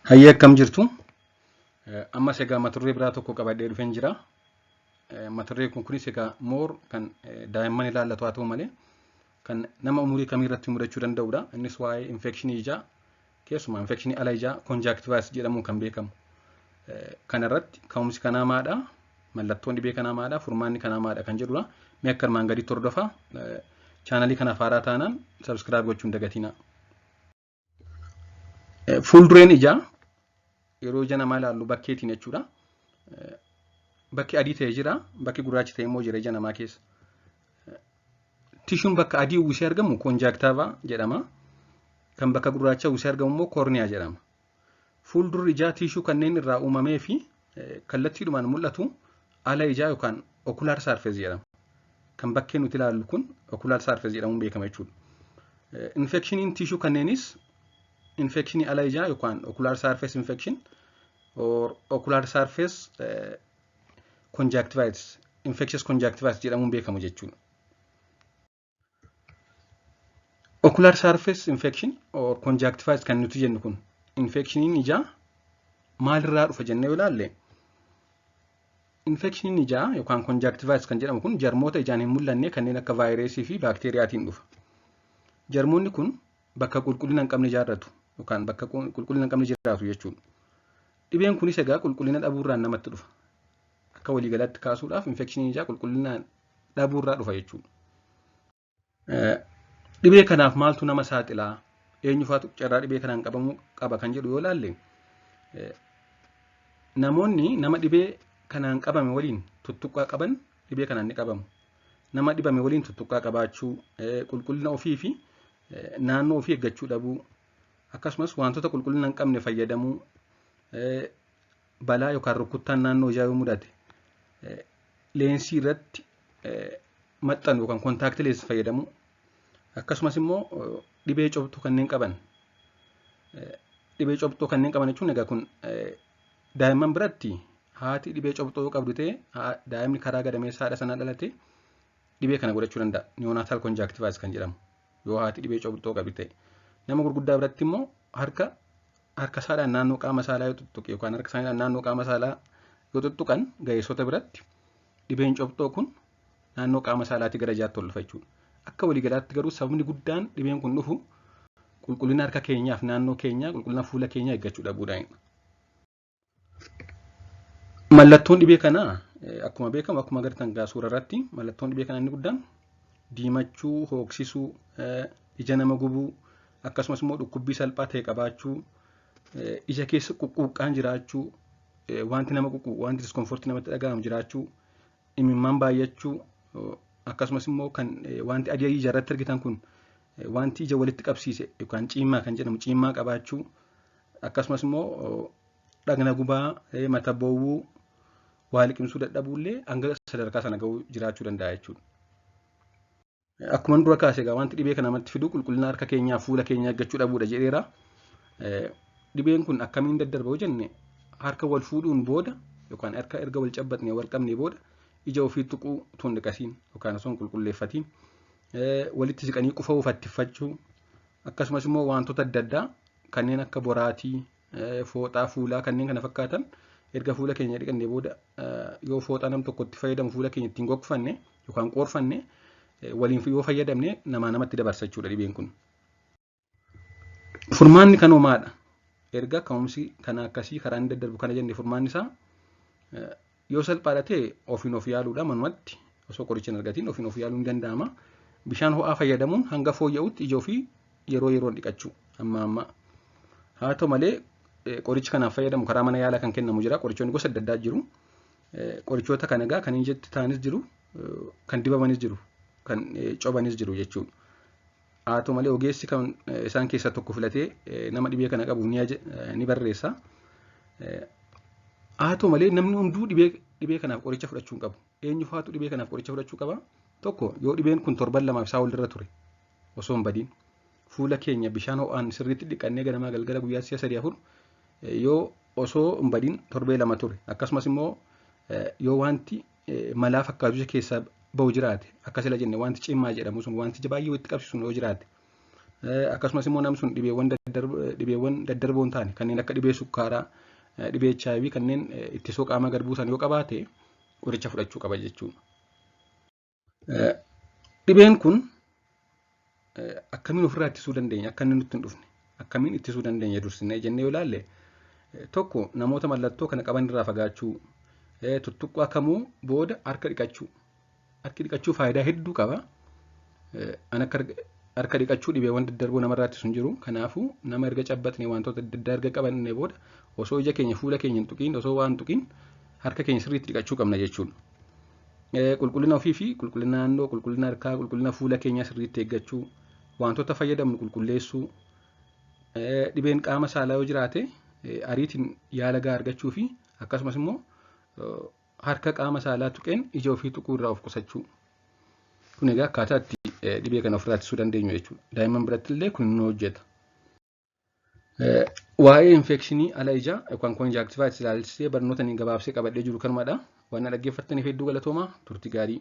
Hayyee, akkam jirtu? Ammas egaa mata duree biraa tokko qabadhee dhufeen jira. Mata dureen kunis egaa more kan daa'imman ilaallatu haa ta'u malee kan nama umurii kamii irratti mudachuu danda'udha. Innis waa'ee infekshinii ijaa, keessumaa infekshinii ala ijaa conjunctivitis jedhamuun kan beekamu. Kana irratti ka'umsi kanaa maadha? Mallattoon dhibee kanaa maadha? Furmaanni kanaa maadha kan jedhudha. Mee akka armaan gaditti hordofaa. Chaanalii kanaaf haaraa taanaan subscribe gochuu hin dagatinaa. Fuuldureen ijaa yeroo ija namaa ilaallu bakkeetiin jechuudha. Bakki adii ta'e jira, bakki gurraachi ta'e immoo jira ija namaa keessa. Tishuun bakka adii uwwisee argamu conjunctiva jedhama. Kan bakka gurraacha uwwisee argamu immoo cornea jedhama. Fuuldurri ijaa tishuu kanneen irraa uumamee fi kallattiidhumaan mul'atu ala ijaa yookaan ocular surface jedhama. Kan bakkee nuti ilaallu kun ocular surface jedhamuun beekama jechuudha. Infekshiniin tishuu kanneenis infekshinii ala ijaa yookaan ocular surface infection or ocular surface conjunctivitis, infectious conjunctivitis jedhamuun beekamu jechuudha. Ocular surface infection or conjunctivitis kan nuti jennu kun infekshiniin ijaa maalirraa dhufa jennee yoo ilaalle, infekshiniin ijaa yookaan conjunctivitis kan jedhamu kun jarmoota ijaan hin mul'anne kanneen akka vaayirasii fi baakteeriyaatiin dhufa. Jarmoonni kun bakka qulqullina hin qabne ijaarratu yookaan bakka qulqullina hin qabne jiraatu jechuudha. Dhibeen kunis egaa qulqullina dhabuurraan namatti dhufa. Akka waliigalaatti kaasuudhaaf, infekshiniin ijaa qulqullina dhabuurraa dhufa jechuudha. Dhibee kanaaf maaltu nama saaxilaa? Eenyufaatu carraa dhibee kanaan qabamuu qaba kan jedhu yoo ilaalle, namoonni nama dhibee kanaan qabame waliin tuttuqqaa qaban dhibee kanaan ni qabamu. Nama dhibame waliin tuttuqqaa qabaachuu, qulqullina ofii fi naannoo ofii eeggachuu dhabuu, akkasumas wantoota qulqullina hin qabne fayyadamuu, balaa yookaan rukuttaan naannoo ijaa yoo mudate, leensii irratti maxxanu yookaan contact lens fayyadamuu, akkasumas immoo dhibee cobxuu kanneen qaban. Dhibee cobxuu kanneen qaban jechuun egaa kun daa'imman biratti haati dhibee cobxuu yoo qabdu ta'e, daa'imni karaa gadameessa haadha sanaa dhalate dhibee kana godhachuu danda'a. Neonatal conjunctivitis kan jedhamu yoo haati dhibee cobxuu qabdi ta'e. Nama gurguddaa biratti immoo harka isaadhaan naannoo qaama saalaa yoo tuttuqe yookaan harka isaaniidhaan naannoo qaama saalaa yoo tuttuqan, ga'eessota biratti dhibeen cobxoo kun naannoo qaama saalaatii gara ijaatti ol dhufa jechuudha. Akka waliigalaatti garuu sababni guddaan dhibeen kun dhufu qulqullina harka keenyaaf naannoo keenyaa, qulqullina fuula keenyaa eeggachuu dhabuudhaanidha. Mallattoon dhibee kanaa akkuma beekamu, akkuma agartan gaa suura irratti, mallattoon dhibee kanaa inni guddaan diimachuu, hooksisuu, ija nama gubuu, akkasumas immoo dhukkubbii salphaa ta'e qabaachuu, ija keessa quqquuqqaan jiraachuu, wanti nama quqquuqu, wanti discomfortii namatti dhaga'amu jiraachuu, imimmaan baay'achuu, akkasumas immoo kan wanti adii ija irratti argitan kun wanti ija walitti qabsiise yookaan ciimaa kan jedhamu ciimaa qabaachuu, akkasumas immoo dhagna gubaa, mata bowwuu, waa liqimsuu dadhabuullee hanga sadarkaa sana ga'uu jiraachuu danda'a jechuudha. Akkuma dura kaase egaa wanti dhibee kana namatti fidu qulqullina harka keenyaa, fuula keenyaa eeggachuu dhabuudha jedheera. Dhibeen kun akkamiin daddarba yoo jenne, harka wal fuudhuun booda yookaan harka erga wal cabbaxnee wal qabnee booda ija ofii tuquu utuu hin dhiqatiin yookaan osoo hin qulqulleeffatiin, walitti siqanii qufa'uu, fattiffachuu, akkasumas immoo wantoota adda addaa kanneen akka boraatii, fooxaa fuulaa kanneen kana fakkaatan erga fuula keenya dhiqannee booda yoo fooxaa nam tokkotti fayyadamu fuula keenya ittiin gogfanne yookaan qoorfanne waliin yoo fayyadamne namaa namatti dabarsa jechuudha dhibeen kun. Furmaanni kan homaadha. Erga ka'umsi kana akkasii karaa inni daddarbu kana jenne, furmaanni isaa yoo salphaadha ta'e ofiin of yaaluudha. Manumatti osoo qoricha hin argatiin ofiin of yaaluun ni danda'ama. Bishaan ho'aa fayyadamuun hanga fooyya'utti ija ofii yeroo yeroon dhiqachuu amma amma. Haa ta'u malee qorichi kanaaf fayyadamu karaa mana yaalaa kan kennamu jira. Qorichoonni gosa adda addaa jiru. Qorichoota kana egaa kan ijatti ta'anis jiru, kan dibamanis jiru, kan cobanis jiru jechuudha. Haa ta'u malee ogeessi kan isaan keessaa tokko filatee nama dhibee kana qabu ni barreessa. Haa ta'u malee namni hunduu dhibee kanaaf qoricha fudhachuu hin qabu. Eenyufaatu dhibee kanaaf qoricha fudhachuu qaba? Tokko, yoo dhibeen kun torban 2f isaa olirra ture osoo hin badiin, fuula keenya bishaan ho'aan sirriitti dhiqannee ganamaa galgala guyyaa si'a sadii afur yoo osoo hin badiin torbee 2 ture, akkasumas immoo yoo wanti malaa fakkaatu ija keessaa bahu jiraate, akka sila jenne wanti cimaa jedhamu sun, wanti ija baay'ee walitti qabsiisu yoo jiraate, Akkasumas immoo namni sun dhibeewwan daddarboo hin taane kanneen akka dhibee sukkaaraa, dhibee HIV kanneen ittisoo qaamaa gad buusan yoo qabaate qoricha fudhachuu qaba jechuudha. Dhibeen kun akkamiin ofirraa ittisuu dandeenya, akka inni nutti hin dhufne akkamiin ittisuu dandeenya dursinee jennee yoo ilaalle, tokko, namoota mallattoo kana qaban irraa fagaachuu, tuttuqqaa kamuu booda harka dhiqachuu. Harki dhiqachuu faayidaa hedduu qaba. An akka harka dhiqachuu dhibeewwan daddarboo namarraa ittisu hin jiru. Kanaafuu nama erga cabbaxne, wantoota adda addaa erga qabanne booda, osoo ija keenya, fuula keenya hin tuqiin, osoo waan hin tuqiin harka keenya sirriitti dhiqachuu qabna jechuudha. Qulqullina ofii fi qulqullina naannoo, qulqullina harkaa, qulqullina fuula keenyaa sirriitti eeggachuu, wantoota fayyadamnu qulqulleessuu, dhibeen qaama saalaa yoo jiraate ariitiin yaala gahaa argachuu fi akkasumas immoo harka qaama saalaa tuqeen ija ofii tuquu irraa of qusachuu. Kun egaa akkaataa itti dhibee kana ofirraa ittisuu dandeenyu jechuudha. Daa'imman biratti illee kun ni hojjeta. Waa'ee infekshinii ala ijaa yookaan conjunctivitis ilaalchisee barnoota inni gabaabsee qabadhee jiru kanumadha. Waan na dhaggeeffattaniif hedduu galatoomaa, turtii gaarii.